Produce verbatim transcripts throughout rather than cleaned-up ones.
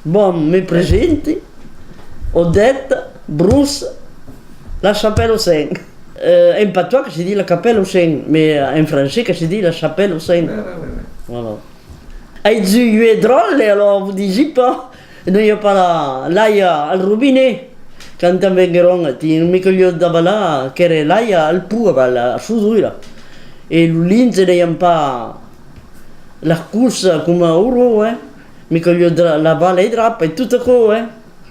Bon, me presenti, Odette Brousse, la Chapelle aux Saints. Euh, en patois que se ditz la Capelle aux Saints, mais en francés que se ditz la Chapelle aux Saints. Ouais, ouais, ouais, ouais. Voilà. Ai dus uèlhs dròlles, alors vos disi pas. Non i a pas la, l'aiga al robinet. Quand tanben èron, ti, me caliá davalar, qu'èra l'aiga al pou, a la sodura. E lo linge n'aviam pas las cossas coma aura, eh. Me caliá dra-, lavar las drapas e tot aquò, eh.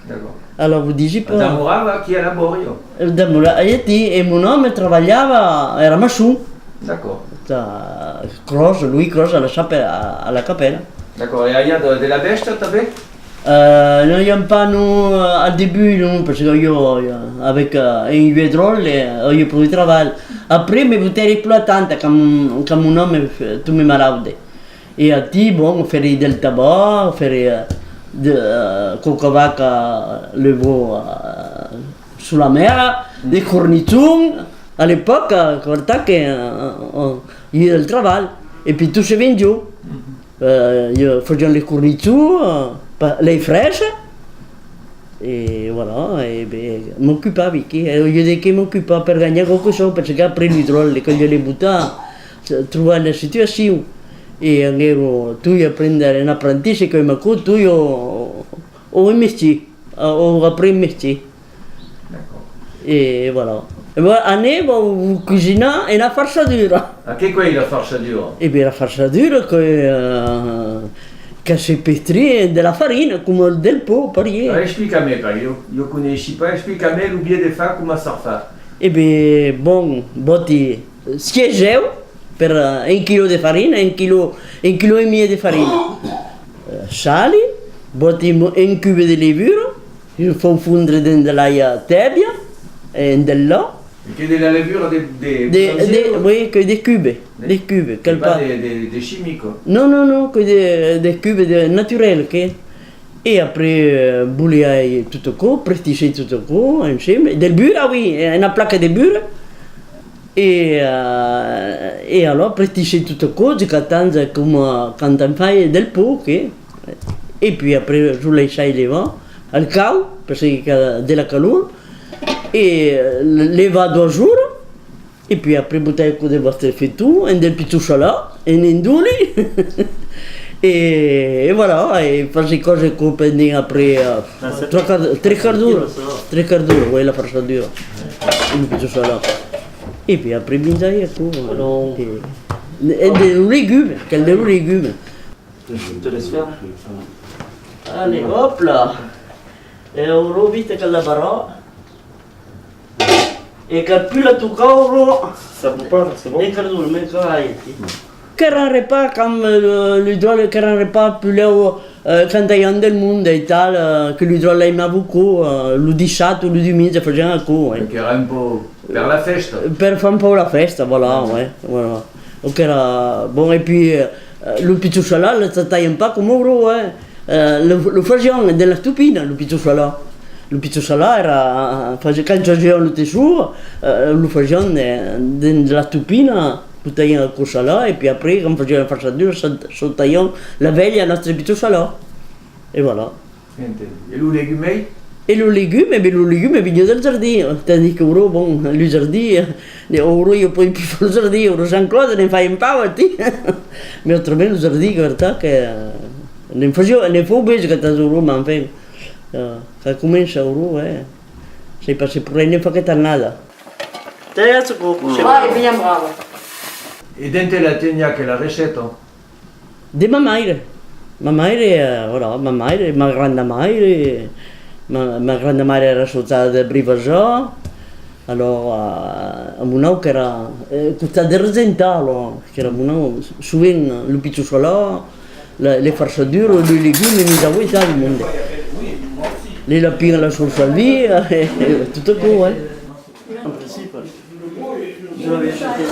D'acòrd. Alors vos disi pas. Demorava aquí a la bòria? Demorava aquí, e mon òme trabalhava, èra maçon. D'acòrd. Tà Cròs, Louis Cròs, a la Chapelle, a, a la Capèla. D'acòrd, e aviá de, de las bèstias tanben? Euh, non, i a pas, non, euh, al debut, non, parce que jo, jo, avec, euh, un uèlh dròlle, euh, aviá pro de trabalh. Après, me botèri pro a tant quand, quand mon òme f-, tombèt malaude. E aquí, bon, fèri del tabac, fèri, euh, de, euh, quauquas vacas, le veau, euh, sus la mèra, de cornichons, a l'epòca, que vertat que, euh, euh, i aviá del trabalh. E puèi tot se vendiá. Euh, i fasiam les cornichons, euh, pa-, les fraises, e voilà, e ben, m'ocupavi aquí. E aviá de qué m'ocupar per ganhar quauque sòu, parce qu'après los dròlles, que caliá les botar, se-, trobar una situacion. E anguèron, tu i aprendre un apprenti, se que m'aquò, tu i o, o un mestier, o après un mestier. D'acòrd. E voilà. E ben, anèva cusinar una farçadura. A, que qu'es la farçadura? E ben, la farçadura que, euh, que se pestri de la farina, coma del pan, parier. Ah, explica-me, parce que jo, jo coneissi pas, explica-me lo biais de far, coma se fa. E ben, bon, bòti sièis uèus per, euh, un quilò de farina, un quilò, un quilò e mièg de farina. Euh, sali, bòti mo-, un cube de levura, Fau fondre dens de l'aiga tèbia, e en del lach. E que de la levura de, de, de, de, oui, que de cube, de cube, cal pas. De, de, de chimique. Non, non, non, que de, de cube de naturel, que. E après, euh, bolhar tot aquò, prestisser tot aquò, ensemble. Del burre, oui, una placa de burre. E, euh, e alors, prestisser tot aquò, jusc'a temps, coma quand on fai del pan, que. E puèi après, zo laissai levar al caud, parce que de la calor, e, eh, levar doas oras, e puèi après botai aquò de vòstre feton, en del pichon salat, en un dòli, e, e voilà, e fasi còser aquò pendent après, eh, trois quarts, tres quarts d'ora, tres quarts d'ora, oui, la farçadura, en pichon salat. E puèi après minjai aquò, eh, e, e de legumes, cal de legumes. Te laisse faire. Allez, hop là. E aura vite que la barra. E cal plus la tocar, aura. Ça bouge pas, c'est bon. E cal dormir, que aille. Qu'èra un repas, quand, euh, los dròlles, qu'èra un repas puslèu, euh, quand aviam del monde e tal, euh, que los dròlles aimavan aquò, euh, lo dissabte o lo dimenge fasiam aquò, eh. Que èra un pauc Per la fèsta? Per far un pauc la fèsta, voilà, ouais, voilà. Donc èra, bon, e puèi, eh, lo pichon salat, lo tractàvem pas coma aura, eh. Eh, lo, lo fasiam dens las topinas, lo pichon salat. Lo pichon salat èra, fasi-, quand fasiam lo tesson, eh, lo fasiam de, dens las topinas, botàvem aquò salat, e puèi après, quand fasiam la farçadura, sa-, sautàvem la velha a nòstre pichon salat. E voilà. Entendi. E lo legumei? E lo legume, ben, lo legume veniá del jardin, tandis que aura, bon, lo jardin, eh, aura, ieu pòdi plus far lo jardin, aura Jean-Claude ne'n fai un pauc, ti. Mès autrament, lo jardin, que vertat que, eh, ne'n fasiá, ne'n fau bèsca tà aura, mès enfin, eh, quand comença aura, eh, sai pas se poirai ne'n far queta annada. Tè, se coco, se... Ouais, bien brava. E d'ente la teniá aquela recèpta? De ma maire. Ma maire, eh, voilà, ma maire, ma granda maire, ma, ma granda maire èra sortada de Brivaçon, alors, eh, a mon òm qu'èra, eh, costat de Regental, alors, qu'èra mon òm, sovent, eh, lo pichon salat, la, le farçadura, los legumes, nos aviá tal monde. Les lapins a la Sorsalvia, eh, eh, tot aquò, eh. En principe, je vais acheter.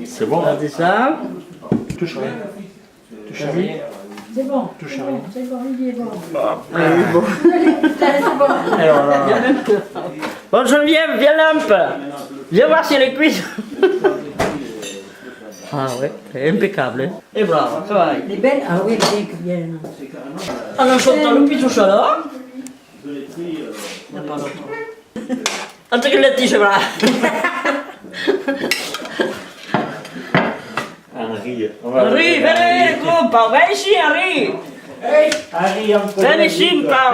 C'est bon. T'as dit ça? Touche rien. Touche rien. C'est bon. Touche rien. C'est bon, il est bon. Ah, oui, bon. C'est bon. Et voilà. Bon, Geneviève, viens là un peu. Viens voir si elle est cuite. Ah ouais, c'est impeccable. Et bravo, ça va. Les belles, ah oui, bien que bien. On a chanté le petit chat là. Entre que le petit chat là. Henri, on va Henri, venez, compa, viens ici, Henri. Henri, on peut Viens ici, pau.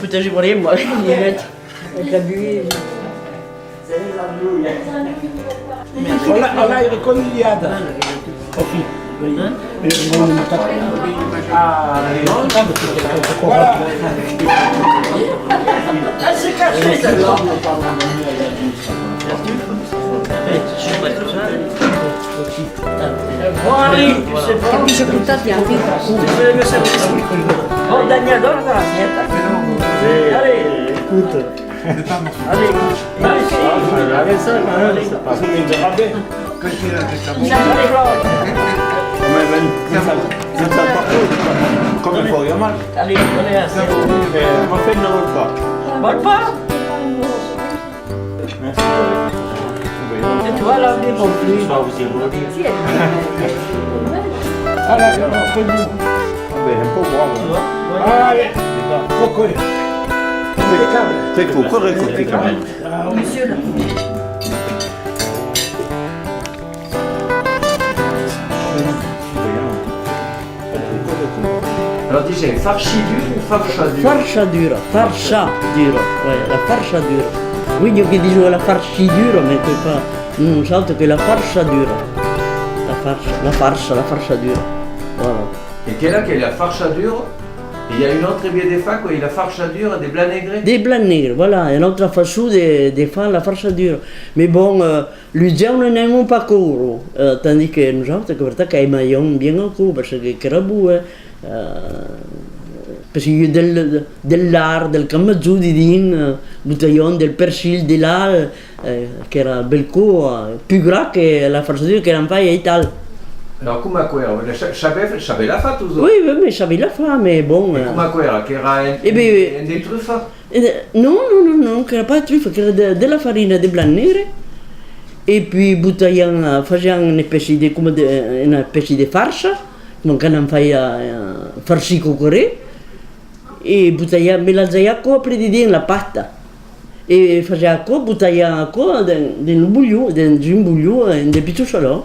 Putain, j'ai volé, moi. Avec la buée. On l'a, on l'a reconciliada. Au fil. Hein? Ah, voilà. Elle s'est cachée, celle-là. Bon, Henri, tu sais pas. T'as déjà compté, t'as envie. Tu fais le service. Bon, Daniel, donne la miette. Allez. Écoute. Allez. Allez, ça, quand même, c'est pas. Allez, Flore. Comme il faut rien mal. Allez, allez, allez. Euh, on fait une autre fois. Bonne fois. Merci. Et toi, là, on est bon. Ah, là, on fait nous. Ah, ben, un peu moins, là. Tu vois ? Ouais. Ah, allez. Faut que. Impeccable. C'est cool, correct, correct, quand même. Ah, monsieur, là. Alors, disais, farcidura ou farchadura ? Farchadura, farchadura, ouais, la farchadura. Oui, jo que digo la farcidura, mais que fa, non, saps que la farchadura. La farcha, la farcha, la farchadura. Voilà. E quela qu'ei la farchadura, e i a un autre biais de far, qu'ei la farchadura de blat negre. De blat negre, voilà, una autra façon de, de far la farchadura. Mais bon, euh, Los jeunes n'aiman pas aquò, eh, tandis que nosautres, qu'ei vertat qu'aimaiam bien aquò, parce que qu'èra bon, eh, eh, parce que del, del lard, del cambajor, didin, eh, botaiam del persil, de l'alh, eh, qu'èra bèlcòp, eh, pus gras que la farçadura qu'èran fai aital. Alors, coma aquò èra? Sa-, sabes, sabes la far, tu? Oui, oui, mais sabi la far, mais bon, E eh. Coma aquò èra? Qu'èra en, E ben, en de trufa? Eh, non, non, non, non, qu'èra pas de trufa, qu'èra de, de la farina de blat negre. E puis botaiam, eh, fasiam una espècia de, coma de, una espècia de farça, coma quand on fai, eh, farcir quauquarren. E botaiam, melanjaiam aquò après dedins la pasta. E fasiam aquò, botaiam aquò dins, dins lo bolhon, dins un bolhon, eh, de pichon salon.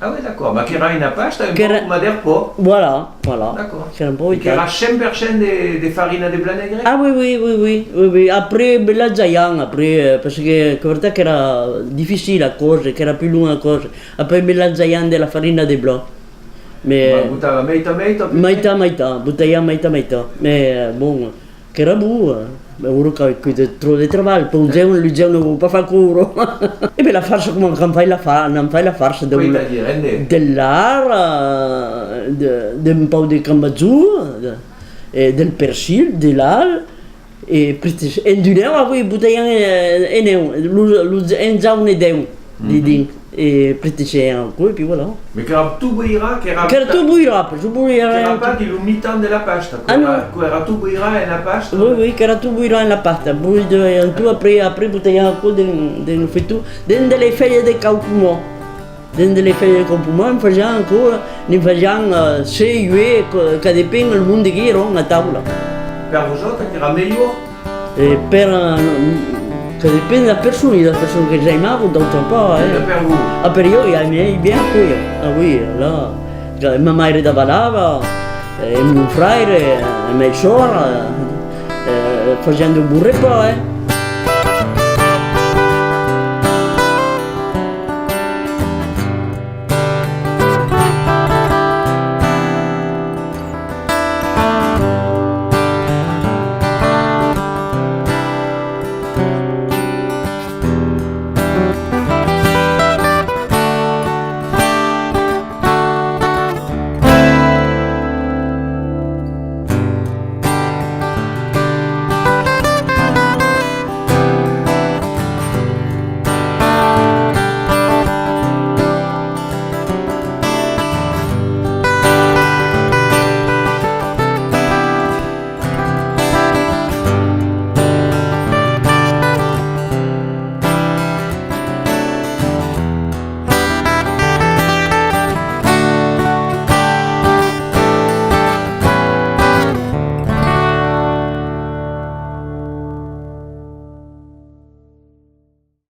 Ah oui, d'accord. Mas qu'èra una pasta un pauc coma d'erpò. Voilà, voilà. D'accord. Qu'èra un pauc E qu'èra cent per cent de, de farina de blat negre? Ah oui, oui, oui, oui, oui, oui. Après, melanjaiam, après, eh, parce que, qu'ei vertat qu'èra dificil a còser, qu'èra pus long a còser. Après, melanjaiam de la farina de blat. Mais, Mas botava meitat, meitat, peut-être? Meitat, meitat. Botaiam meitat, meitat. Mais, eh, bon, Qu'èra bon, eh? Mès ara que, que de, tròp de trabalh, per un jeune, lo jeune ne vòu pas far aquò. E ben, la farça, coma qu'an fai la fa-, n'an fai la farça de, Qu'ei a dire, en de? De lard, eh, de, d'un pauc de cambajor, de, e del persil, de l'alh, e, en d'un uèu, avui botaiam, eh, un uèu, lo, lo, un jaune d'uèu. Didin, e pretechèm aquò, e puis voilà. Mès qu'èra tot boirat, qu'èra Qu'èra tot boirat, pas boirat. Qu'èra pas dins lo mitan de la pasta, Ah, non. Qu'èra, qu'èra tot boirat en la pasta. Oui, oui, qu'èra tot boirat en la pasta. Boirat en tot, après, après, botaiam aquò dins, dins lo feton, dins de las fuèlhas de caucomon. Dins de las fuèlhas de caucomon, en fasiam aquò, ne'n fasiam, eh, sièis, uèit, que, que depend lo monde qu'èran a taula. Per vosautres, qu'èra melhor? E per, eh, que depend de las personas, i a de personas que s'aimavan, d'autras pas, eh. E per vos? Ah, per ieu, i aimai bien aquò, eh. Ah oui, là, que ma maire davalava, e mon fraire, e ma sòr, eh, eh, fasiam de bons repàs, eh.